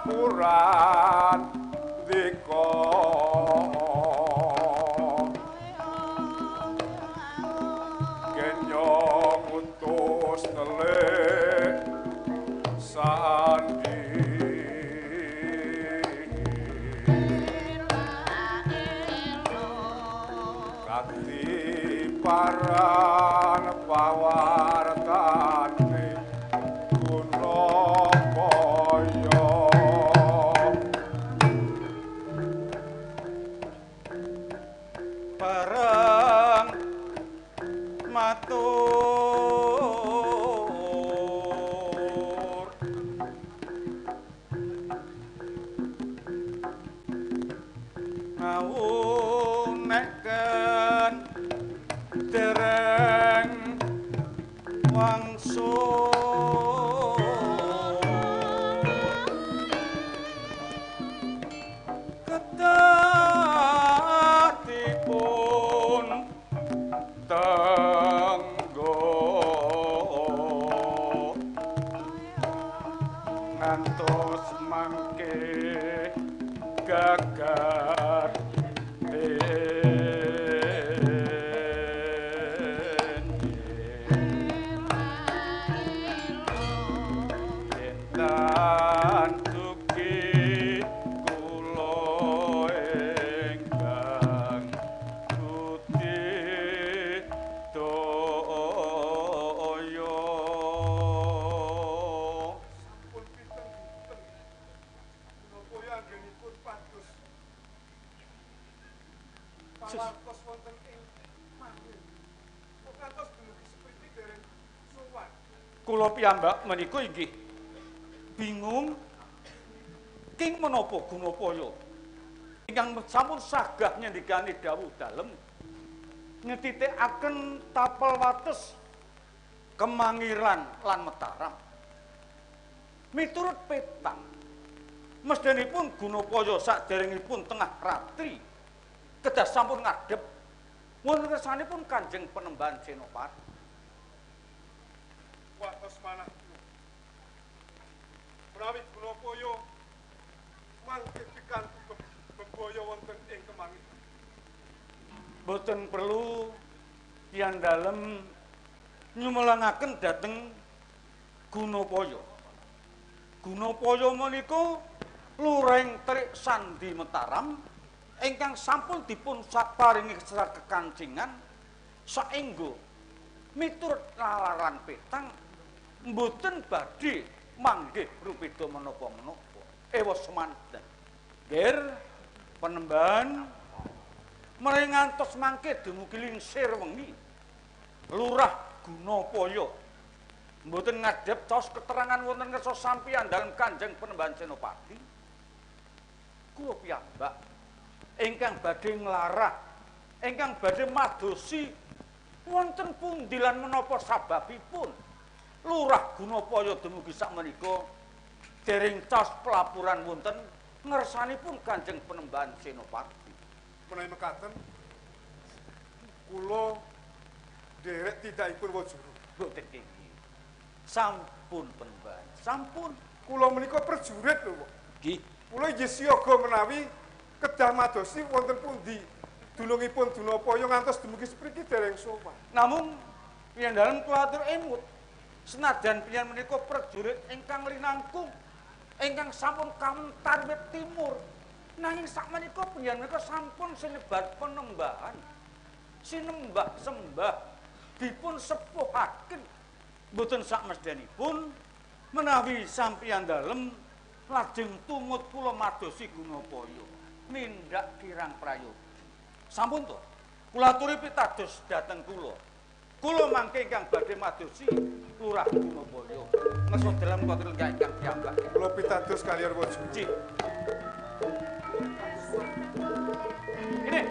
Palapuran dika genyo ngutus telik sandi kati paran pawartane Gunapaya. Bareng matur ngawuneken dereng wangsul kedatipun tenggo ngantos mangke gagar enten dugi kula ingkang budidaya. Sampun pinten-pinten Gunapaya anggenipun pados pawartos wonten ing mangke. Kok ngantos dumugi sepriki dereng sowan. Kula piyambak menika inggih bingung king menapa Gunapaya ingkang sampun sagah nyendikani dawuh dalem ngetitikaken tapel wates Kemangiran lan Mataram. Miturut petang mesthenipun Gunapaya saderengipun tengah ratri kedah sampun ngadhep wonten kersanipun Kanjeng Penembahan Senopati. Watos manah menawi Gunapaya mangke pikantuk bebaya wonten ing Kemangiran. Boten perlu tiyang dalem nyumelangaken dhateng Gunapaya. Gunapaya menika lureng terik sandi Mataram ingkang sampun dipun saparingi kekancingan saengga miturut lalaran petang mboten badhe manggih rupeda menapa-menapa. Ewa semanten. Ger Penembahan menawi ngantos mangke dumugi lingsir wengi Lurah Gunapaya mboten ngadhep caos keterangan wonten ngersa sampeyan dalem Kanjeng Penembahan Senopati. Kula piyambak ingkang badhe nglarah, ingkang badhe madosi wonten pundi lan menapa sababipun Lurah Gunapaya dumugi sakmenika dereng caos pelaporan wonten ngersanipun Kanjeng Penembahan Senopati. Menawi mekaten kula nderek tindakipun Wajuru. Mboten kenging. Sampun Penembahan, sampun. Kula menika prajurit lho, Pak. Nggih. Kula inggih siyaga menawi kedah madosi wonten pundi dunungipun Gunapaya ngantos dumugi sepriki dereng sowan. Namung piyan dalem kula atur emut senajan piyan menika prajurit ingkang linangkung ingkang sampun kawentar wit timur, nanging sakmenika piyan menika sampun sinebat Penembahan. Sinembah sembah dipun sepuhaken. Mboten sakmesthenipun menawi sampeyan dalem lajeng tumut kula madosi Gunapaya nindak kirang prayoga. Sampun to. Kula aturi pitados dhateng kula. Kula mangke ingkang badhe madosi Lurah Gunapaya. Ngeso dalem boten lenggah ingkang piyambak. Kula pitados kaliyan wajib. Nggih. Ini.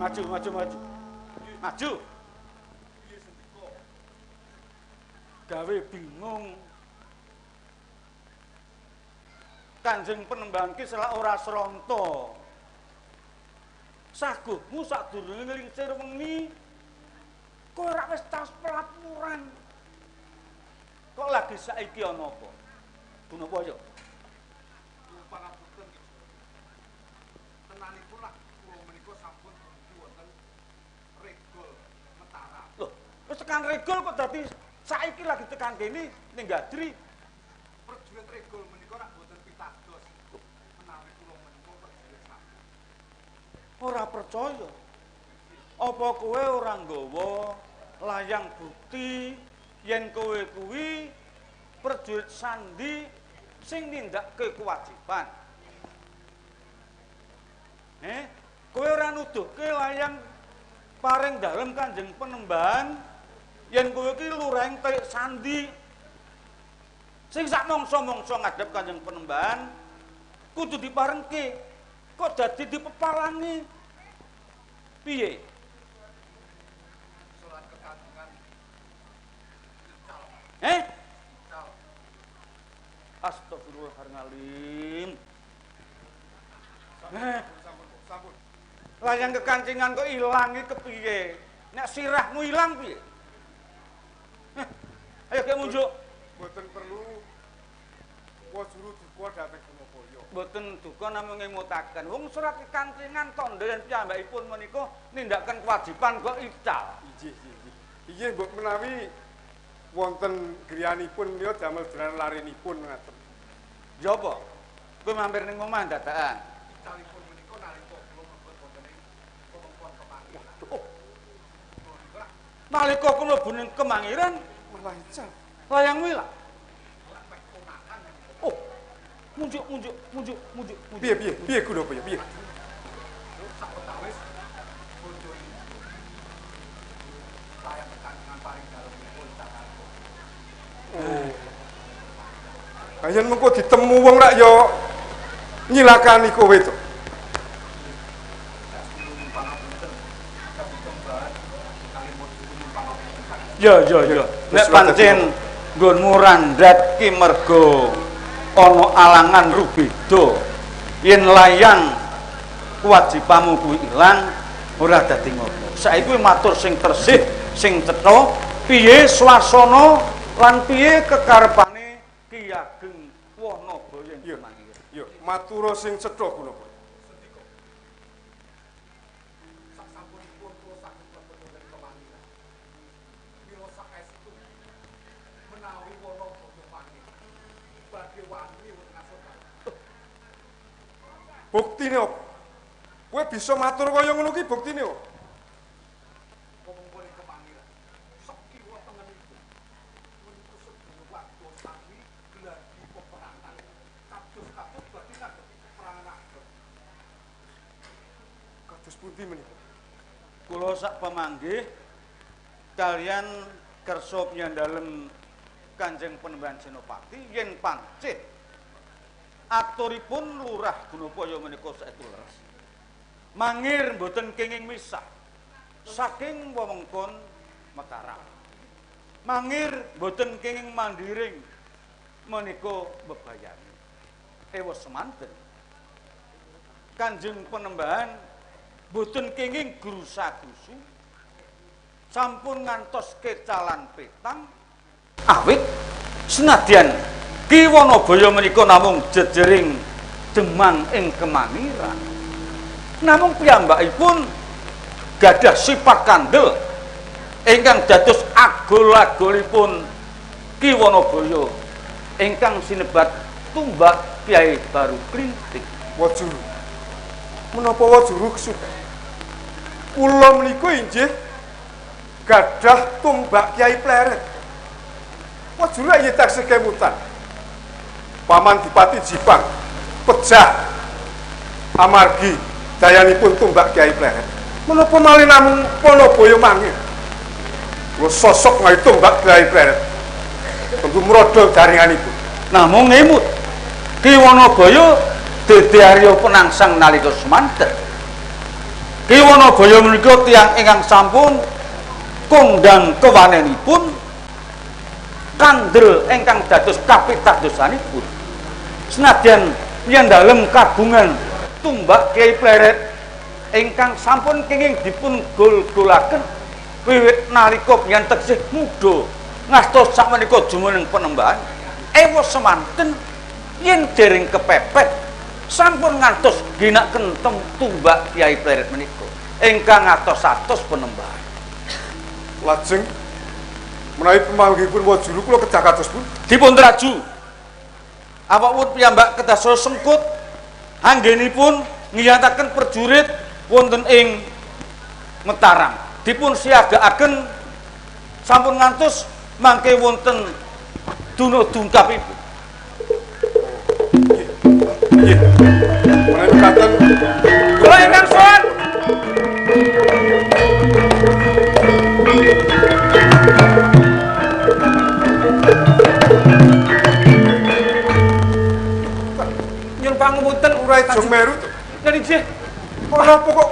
Maju, maju, maju. Maju. Gawe bingung. Kanjeng Penembahan ki selak ora sronto. Saguhmu sadurunge nglingsir wengi kowe ora wis tas pelapuran. Kok lagi saiki ana apa? Gunapaya. Pangapunten iki. Tenanipun lak kula menika sampun dumugi wonten Regol Mataram. Loh, wis tekan Regol kok dadi saiki lagi tekan kene ning Gadri. Prajurit Regol menika rak boten pitados menawi kula menika prajurit sampun. Ora percaya. Apa kowe ora nggawa layang bukti yen kowe kuwi prajurit sandi sing nindakke kewajiban? Kowe ora nuduhke layang paring dalem Kanjeng Penembahan yen kowe ki lurahing Telik Sandi sing sak mangsa-mangsa ngadhep Kanjeng Penembahan kudu diparengke, kok dadi dipepalangi piye? Surat kekandungan ical. Ical. Astagfirullahaladzim. Sampun, sampun. Layang kekancingan kok ilang iki kepiye? Nek sirahmu ilang piye? Ayo gek munjuk. Mboten perlu wajuru duka dhateng Gunapaya. Mboten duka namung ngemutaken. Wong surat kekancingan tandha yen piyambakipun menika nindakaken kewajiban kok ical. Inggih, inggih. Inggih mbok menawi wonten griyanipun menika damel dolanan larenipun ngaten. Ya apa? Kowe mampir ning omah dadakan. Icalipun menika nalika kula mlebet wonten ing wewengkon Kemangiran. Oh. Nalika kula mlebu ning Kemangiran malah ical. Layangmu ilang. Oh. Munjuk, munjuk, munjuk, munjuk, munjuk. Piye, piye, piye Gunapaya, piye? Sawetawis bondo layang kekancingan paring dalemipun nalika. Oh. Yen mengko ditemu wong rak ya nyilakani kowe to. Ya, ya, ya. Nek pancen nggonmu randhat ki mergo ana alangan rubeda yen layang kewajibanmu kuwi ilang ora dadi ngopo. Saiki matur sing tersih, sing cetha, piye swasana lan piye kekarepane Ki Ageng Wanabaya ing Kemangiran. Ya, matura sing cetha Gunapaya. Sendika. Sasampunipun kula saged mlebet wonten Kemangiran. Mila saestu menawi Wanabaya mangke badhe wani wonten asor. Buktine opo? Kowe bisa matur kaya ngono ki buktine opo? Wewengkon Kemangiran sekiwa tengenipun menika sedaya warga sami gladi peperangan. Kados-kados badhe ngadepi peperangan ageng. Kados pundi menika? Kula sak pemanggih kalian kersa piyandalem Kanjeng Penembahan Senopati yen pancen aturipun Lurah Gunapaya menika saestu leres. Mangir mboten kenging misah saking wewengkon Mataram. Mangir mboten kenging mandiring menika bebayani. Ewa semanten Kanjeng Penembahan mboten kenging grusa-grusu sampun ngantos kecalan petang awit senadyan Ki Wanabaya menika namung jejering Demang ing Kemaniran. Namung piyambakipun gadah sifat kandel ingkang dados agol-agolipun Ki Wanabaya ingkang sinebat tumbak Kyai Baru Klinthing. Wajuru. Menapa Wajuru kesupen? Kula menika inggih gadah tumbak Kyai Pleret. Wajuru inggih taksih kemutan. Paman Dipati Jipang pejah amargi dayanipun tumbak Kyai Pleret. Menapa malih namung Wanabaya mangir? Kula sosok ngayu tumbak Kyai Pleret. Tentu mrodol jaringanipun. Namung ngemut Ki Wanabaya dede Arya Penangsang nalika semanten. Ki Wanabaya menika tiyang ingkang sampun kondang kewanenipun, kandel ingkang dados kapitadosanipun. Senadyan yen dalem kagungan tumbak Kyai Pleret ingkang sampun kenging dipun gol-golaken wiwit nalika yen teksih muda ngastos sakmenika jumeneng penembahan ewa semanten yen dereng kepepet sampun ngantos ginaken tumbak Kyai Pleret menika ingkang atos-atos penembahan. Lajeng menawi pemanggihipun Wajuru kula kedah kados pundi? Dipun traju. Awakipun piyambak kedah saya sengkut anggenipun ngiyataken prajurit wonten ing Mataram. Dipun siagakaken sampun ngantos mangke wonten duna dungkapipun. Nggih. Menawi mekaten kula ingkang sowan. Nyuwun pangapunten Ora Jong Meru to. Lha nggih. Ora apa kok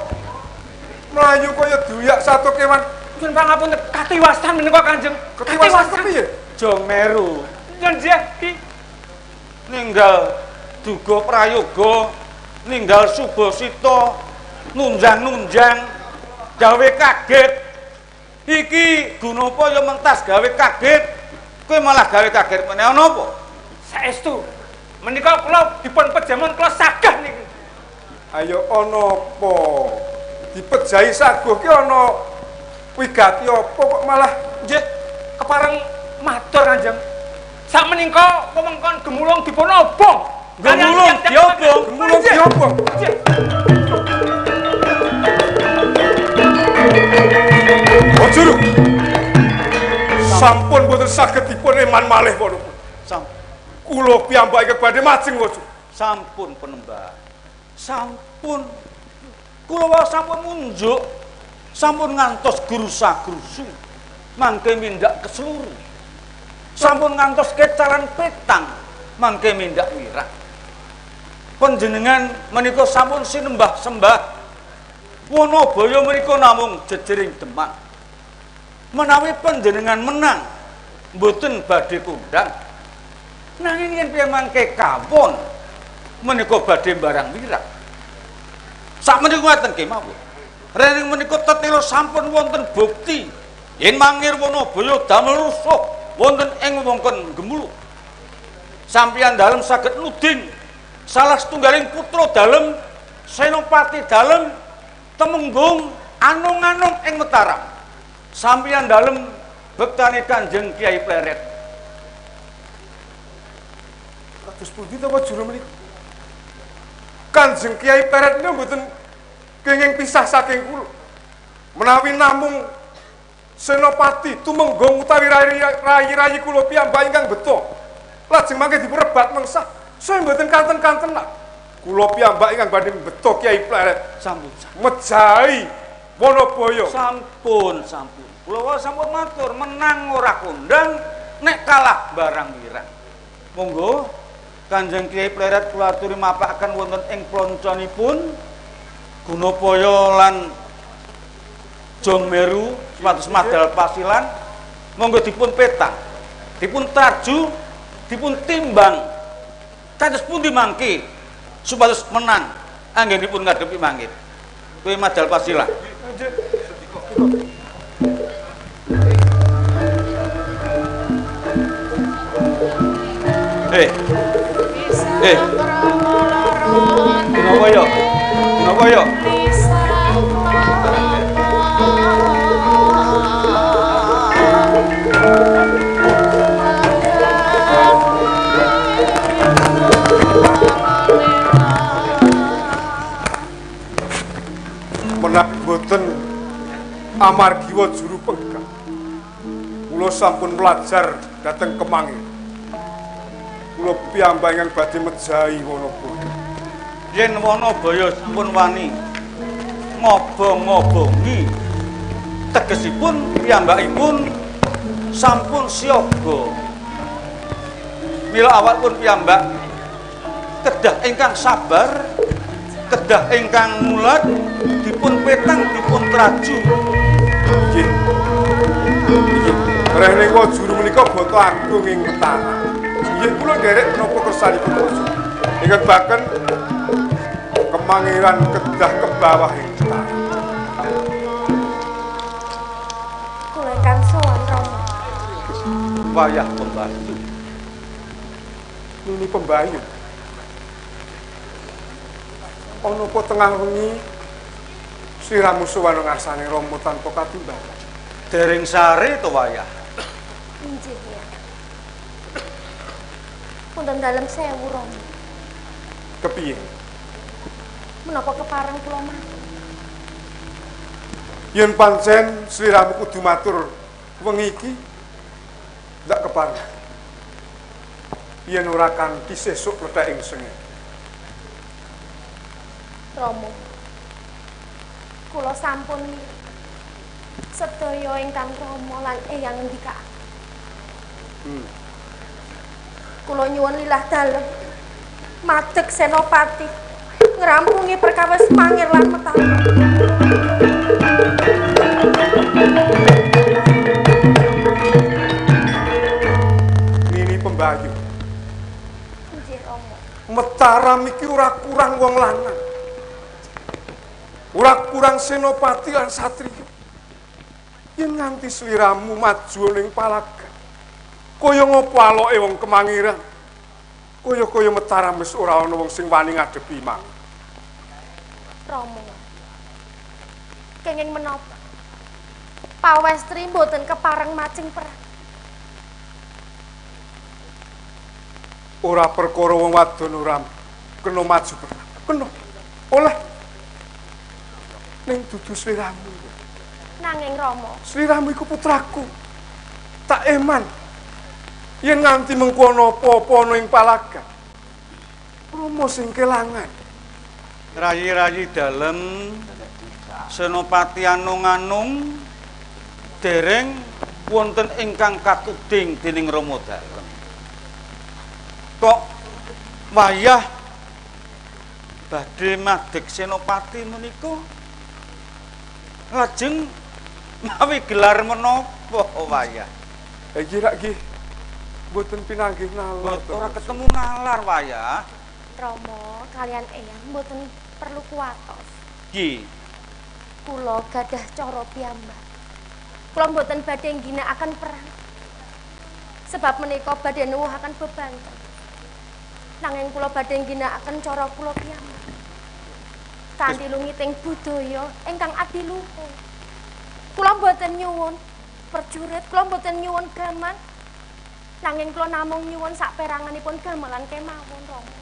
mlayu kaya duyak satu kewan. Nyuwun pangapunten katiwasan menika Kanjeng. Katiwasan kepiye? Jong Meru. Nyuwun nggih Ki. Ninggal duga prayoga, ninggal subasita, nunjang-nunjang gawe kaget. Iki Gunapa ya mentas gawe kaget, kowe malah gawe kaget meneh ana apa? Saestu menika kula dipun pejamon kula sagah niki. Ayo ana apa? Dipejahi saguh ki ana wigati apa kok malah nggih kepareng matur Kanjeng. Sakmenika wewengkon Gemulung dipun obong. Gemulung diobong, Gemulung diobong. Nggih. Wajuru. Sampun boten saged dipun eman malih wonten. Sampun. Kula piyambak ingkang badhe majeng Wajuru. Sampun penembah. Sampun. Kula wau sampun munjuk. Sampun ngantos grusa-grusu. Mangke mindak keseluruh. Sampun ngantos kecalan petang. Mangke mindak wirah. Panjenengan menika sampun sinembah-sembah. Wanabaya menika namung jejering Demang. Menawi panjenengan menang mboten badhe kondang. Nanging yen piye mangke kawon menika badhe barang wirah. Sakmenika ngaten kemawon. Rering menika tetela sampun wonten bukti yen mangir Wanabaya damel rusuh wonten ing wewengkon Gemulung. Sampeyan dalem saged nuding salah setunggaling putra dalem Senopati dalem Temenggung anung-anung ing Mataram. Sampeyan dalem bektane Kanjeng Kyai Pleret. Kados pundi to Wajuru menika? Kanjeng Kyai Pleret menika mboten kenging pisah saking kula. Menawi namung Senopati Tumenggung utawi rayi-rayi kula piyambak ingkang beto. Lajeng mangke dipurebat mengsah. Saya mboten kanten-kantenan. Kula piyambak ingkang badhe beto Kyai Pleret. Sampun. Mejahi Wanabaya. Sampun, sampun. Kula wau sampun matur menang ora kondang, nek kalah barang wirang. Monggo Kanjeng Kyai Pleret kula aturi mapakaken wonten ing plonconipun Gunapaya lan Jong Meru supados madal pasilan. Monggo dipun petang, dipun traju, dipun timbang kados pundi mangke supados menang anggenipun ngadepi mangke. Kowe madal pasilan. Eh. Eh. Amargi wa juru penggak. Kula sampun belajar dhateng Kemangi. Kula piyambak ingkang badhe mejahi Wanabaya. Yen Wanabaya sampun wani ngobong-ngobongi, tegesipun piyambakipun sampun siaga. Mila awakipun piyambak kedah ingkang sabar, kedah ingkang mulat, dipun petang, dipun traju. Nggih. Nggih. Rehne juru menika bata agung ing Mataram. Nggih kula nderek napa kersanipun Raja. Ingkang baken Kemangiran kedah kebawah ing Mataram. Kula ingkang sowan Rama. Wayah pembayu. Nini pembayu. Ana apa tengah wengi sliramu sowan ngarsane Rama tanpa katimbalan? Dereng sare to wayah. Inggih ya. Punten dalem sewu Rama. Kepiye? Menapa kepareng kula matur? Yen pancen sliramu kudu matur wengi iki ndak kepareng. Yen ora kanthi sesuk lethek ing senge. Rama, kula sampun mireng sedaya ingkang Rama lan Eyang ngendikaaken. Kula nyuwun lilah dalem madeg senopati ngrampungi perkawis Mangir lan Mataram. Nini pembayu. Nggih Rama. Mataram iki ora kurang wong lanang. Ora kurang senopati lan satriya. Yen nganti sliramu maju ning palagan, kaya ngopo aloke wong Kemangiran? Kaya-kaya Mataram wis ora ana wong sing wani ngadepi mang. Rama, kenging menapa pawestri mboten kepareng majeng perang? Ora perkara wong wadon ora kena maju perang. Kena. Oleh. Ning dudu sliramu. Nanging Rama, sliramu iku putraku. Tak eman. Yen nganti mengko ana apa-apa ana ing palagan, Rama sing kelangan. Rayi-rayi dalem Senopati Anung-anung dereng wonten ingkang katuding dening Rama dalem. Kok wayah badhe madeg senopati menika lajeng mawi gelar menapa wayah? Iki rak nggih mboten pinanggih nalar. Ora ketemu nalar wayah. Rama kalian Eyang mboten perlu kuwatos. Nggih. Kula gadah cara piyambak. Kula mboten badhe ngginakaken perang. Sebab menika badhe nuwuhaken bebanten. Nanging kula badhe ngginakaken cara kula piyambak. Kanthi lungiting budaya ingkang adiluhur. Kula mboten nyuwun perjurit, kula mboten nyuwun gaman. Nanging kula namung nyuwun saperanganipun gamelan kemawon, Rama.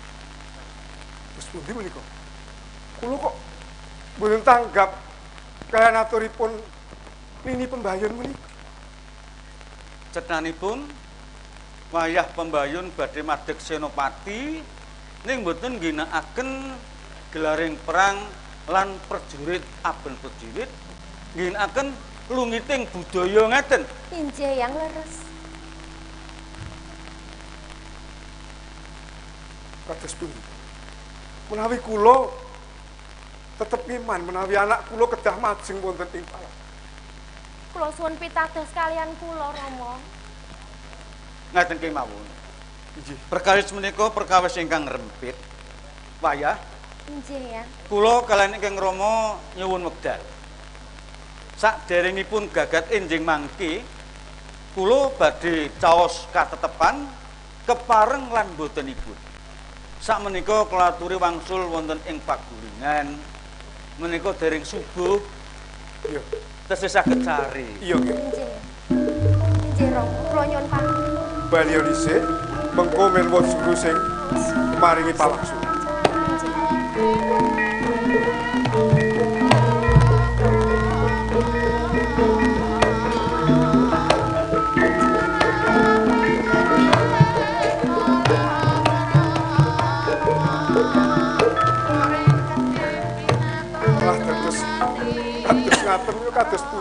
Terus pundi menika? Kula kok mboten tanggap kaliyan aturipun Nini Pembayun menika. Cethanipun wayah Pembayun badhe madeg senopati ning mboten ngginakaken gelaring perang lan prajurit aben prajurit, ngginakaken lungiting budaya ngeten. Injih yang leres. Kados pundi? Menawi kula tetep iman menawi anak kula kedah majeng wonten ing palagan. Kula suwun pitados kalian kula, Rama. Ngaten kemawon. Inggih. Perkawis menika perkawis ingkang rempit. Wayah. Inggih ya. Kula kaliyan ingkang Rama nyuwun wekdal. Saderengipun gagat enjing mangke, kula badhe caos katetepan kepareng lan botenipun. Sakmenika kula aturi wangsul wonten ing pagulingan. Menika dereng subuh. Iya. Tesih saged sare. Iya nggih. Inggih. Inggih Rama, kula nyuwun pamit. Bali dhisik, mengko menwa juru sing maringi pawangsul. Inggih.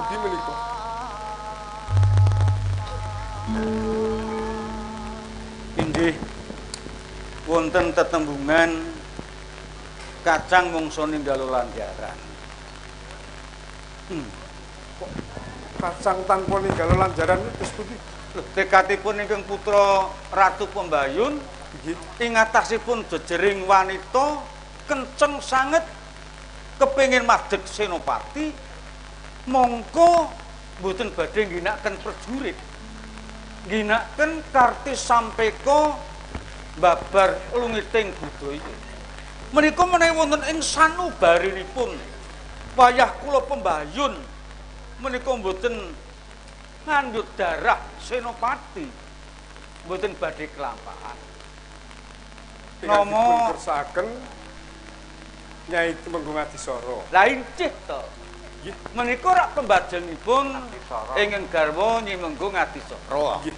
pundi menika? Inggih wonten tetembungan kacang mangsa ninggalo lanjaran. Kok kacang tanpa ninggalo lanjaran terus pundi? Tekadipun ingkang putra Ratu Pembayun nggih ing atasipun jejering wanita kenceng sanget kepengin madeg senopati mongko mboten badhe ngginakaken prajurit, ngginakaken karti sampeka babar lungiting budaya. Menika menawi wonten ing sanubarinipun wayah kula Pembayun menika mboten ngandhut darah senopati, mboten badhe kelampahan. Nomo dipun kersakaken Nyai Tumenggung Adisara. Lah inggih to. Nggih. Menika rak pembajengipun ingkang garwa Nyi Menggung Adisara. Nggih.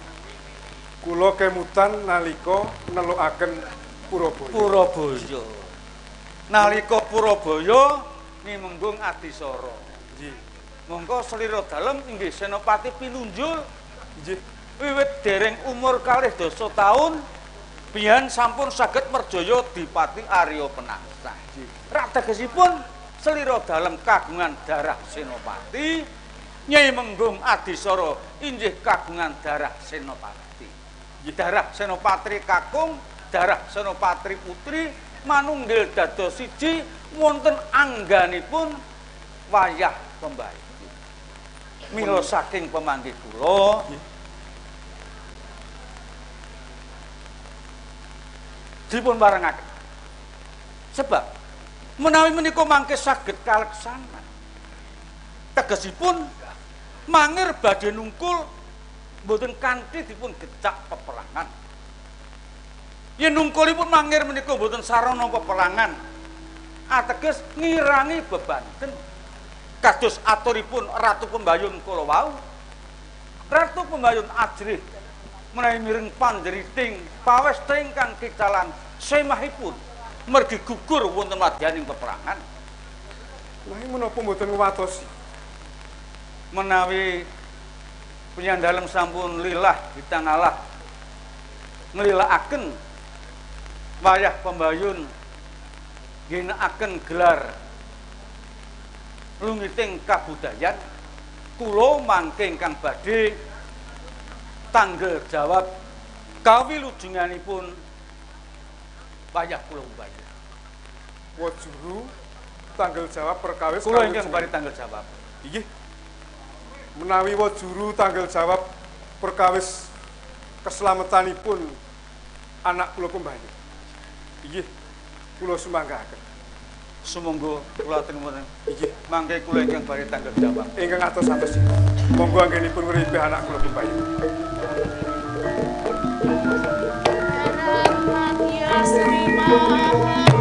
Kula kemutan nalika nelukaken Purabaya. Purabaya. Nalika Purabaya Nyi Menggung Adisara. Nggih. Mongko selira dalem inggih Senopati Pinunjul. Nggih. Wiwit dereng umur 12 taun biyen sampun saged merjaya dipati Arya Penangsang. Rak tegesipun selira dalem kagungan darah Senopati, Nyai Menggung Adisara inggih kagungan darah Senopati. Darah Senopatri kakung, darah Senopatri putri manunggil dados siji wonten angganipun wayah Pembayun. Mila saking pemanggih kula dipun parengaken. Sebab menawi menika mangke saged kaleksanan. Tegesipun mangir badhe nungkul mboten kanthi dipun gecak peperangan. Yen nungkulipun mangir menika mboten sarana peperangan, ateges ngirangi bebanten. Kados aturipun Ratu Pembayun kala wau. Ratu Pembayun ajrih menawi mireng panjeriting pawesta ingkang kicalan semahipun mergi gugur wonten wadyaning peperangan. Nanging menapa mboten nguwatosi? Menawi piyandalem sampun lilah ditangalah nglilakaken wayah Pembayun ginakaken gelar lungiting kabudayan, kula mangke ingkang badhe tanggel jawab kawilujenganipun wayah kula Pembayun. Wajuru tanggel jawab perkawis kula ingkang badhe tanggel jawab. Inggih. Menawi wajuru tanggel jawab perkawis keselamatanipun anak kula Pembayun. Inggih, kula sumanggaaken. Sumangga kula aturaken. Inggih, mangke kula ingkang badhe tanggel jawab. Ingkang atos-atos. Monggo anggenipun ngripi anak kula Pembayun. Sri Maha.